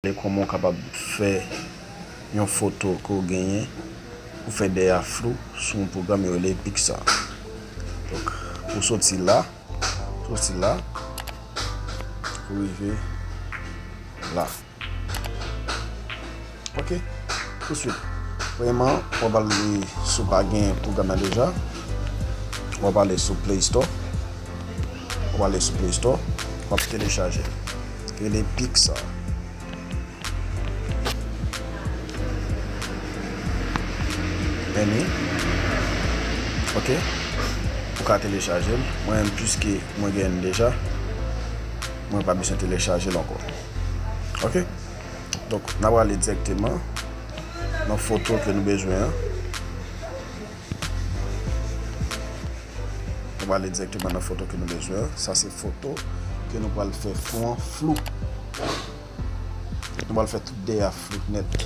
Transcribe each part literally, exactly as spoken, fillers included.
Kòman w kapab fè yon foto ke w genyen, ou fè dèyè a flou sou yon pwogram yo rele Pixar. Donk, ou soti la, soti la, ou rive la. Ok, touswit. Premyèman, w ap ale, si w pa gen pwogram nan deja, w ap ale sou Play Store. W ap ale sou Play Store, w ap telechaje l. Rele Pixar. Anyway. Ok. Ou ka telechaje l. Mwen menm, piske mwen gen l deja, mwen pa bezwen telechaje l ankò. Ok. Donk, n ap prale dirèkteman nan foto ke nou bezwen an. Nou prale dirèkteman nan foto ke nou bezwen an. Sa se foto ke nou pral fè fon an flou. Nou pral fè tout dèyè a flou nèt.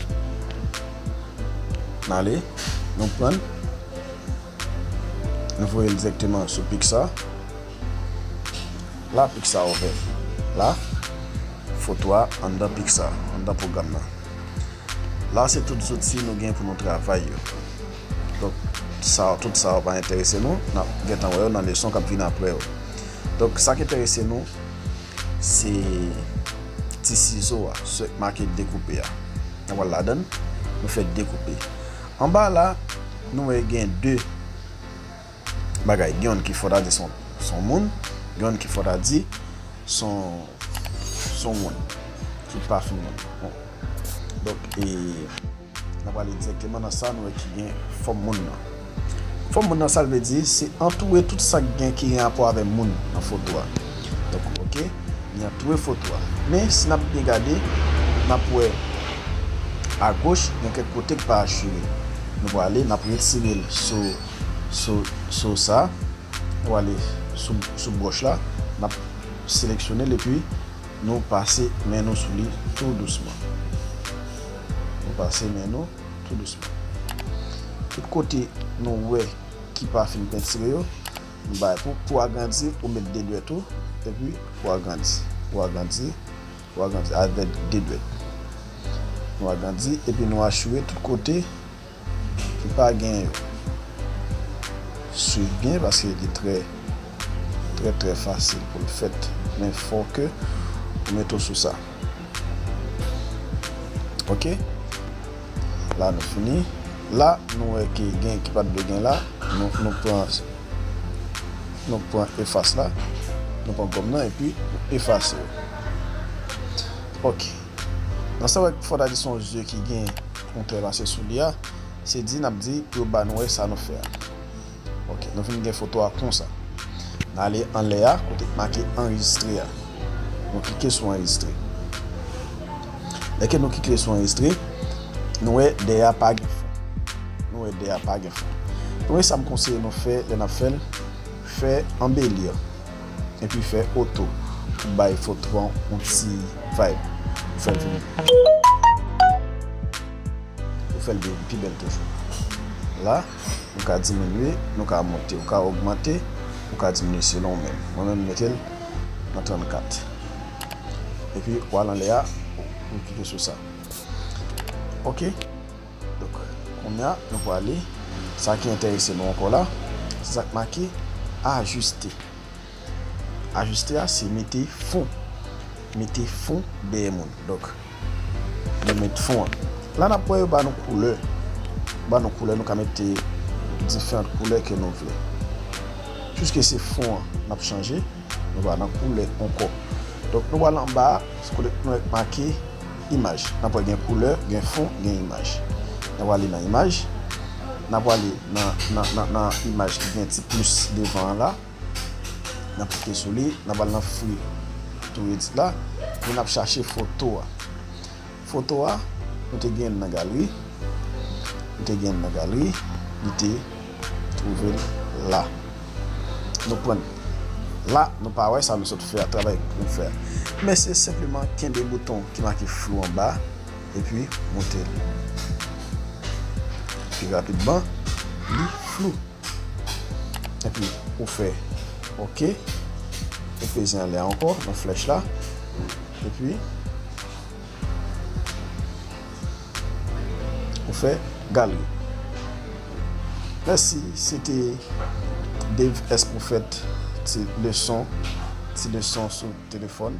N ale, nou pran l, nou voye l dirèkteman sou Pixar. La, Pixar ouvè. La, foto a anndan Pixar, anndan pwogram nan. La, se tout zouti nou gen pou nou travay yo. Donk, sa, tout sa yo pa enterese nou, n ap gentan wè yo nan leson k ap vin apre yo. Donk, sa k enterese nou, se ti sizo a, sa k make dekoupe a. N ap al ladan l, nou fè dekoupe. Anba la, nou wè gen de bagay. Gen youn ki fò ta di se yon, se yon moun, gen youn ki fò ta di se yon, se yon moun ki pa fin moun. Bon. Donk, e, n ap prale dirèkteman nan sa, nou wè ki gen fòm moun nan. Fòm moun nan, sa l vle di, se antoure tout sa k gen ki gen rapò avè moun nan foto a. Donk, ok, li antoure foto a. Men, si n ap byen gade, n ap wè agoch, gen kèk kote k pa asire. Nou prale, n ap retire l sou, sou, sou sa. Nou prale sou, sou bròch la, n ap seleksyone l epi nou pase men nou sou li tou dousman. Nou pase men nou tou dousman. Tout kote nou wè ki pa fin pentire yo, nou bay pou, pou agrandi, ou met de dwèt ou, epi pou agrandi, pou agrandi, pou agrandi avèk de dwèt. Nou agrandi, epi nou asire tout kote ki pa gen yo. Swiv byen, paske li trè, trè, trè fasil pou l fèt. Men fò ke ou mete w sou sa. Ok? La, nou fini. La, nou wè ke gen ki pa t dwe gen la. Nou, nou pran, nou pran efas la. Nou pran gòm nan epi nou efase yo. Ok. Nan sa wè fò ta di se yon zye ki gen yon trè pase sou li a, se di n ap di pou yo ba nou wè sa nou fè a. Ok, nou fin gen foto a konsa. N ale anlè a, kote k make anrejistre a. Nou klike sou anrejistre. Lè ke nou klike sou anrejistre, nou wè dèyè a pa gen fon. Nou wè dèyè a pa gen fon. Premye sa m konseye nou fè lè n ap fè l, fè anbeli. Epi fè oto pou bay foto an yon ti vibe. Ou fè l vin, ou fè l vin pi bèl toujou. La, nou ka diminye, nou ka monte, ou ka ogmante, ou ka diminye selon ou menm. Mwen menm, m mete l nan trannkat. Epi, ou al anlè a, ou, ou klike sou sa. Ok? Donk, kounye a, nou prale. Sa ki enterese nou ankò la, se sa k make ajiste. Ajiste a, se mete fon. Mete fon dèyè moun. Donk, nou met fon an. La, n ap wè yo ba nou koulè. Ba nou koulè, nou ka mete diferan koulè ke nou vle. Piske se fon an n ap chanje, nou pa nan koulè ankò. Donk, nou pral anba a, se kote nou wè make imaj. N ap wè gen koulè, gen fon, gen imaj. N ap prale nan imaj. N ap prale nan, nan, nan, nan imaj ki gen ti plis devan an la. N ap klike sou li. N ap al nan free to edit la. Epi n ap chache foto a. Foto a, nou te gen l nan galri. Nou te gen l nan galri. Nou te twouve l la. Nou pran l. La, nou pa wè sa nou sot fè a, travay pou nou fè a. Men se senpleman kenbe bouton ki make flou anba, epi monte l. Pi rapidman, li flou. Epi, ou fè ok. Ou peze anlè ankò, nan flèch la. Epi, fè galri. Mèsi, se te Dave S Prophète, ti leson, ti leson sou telefòn.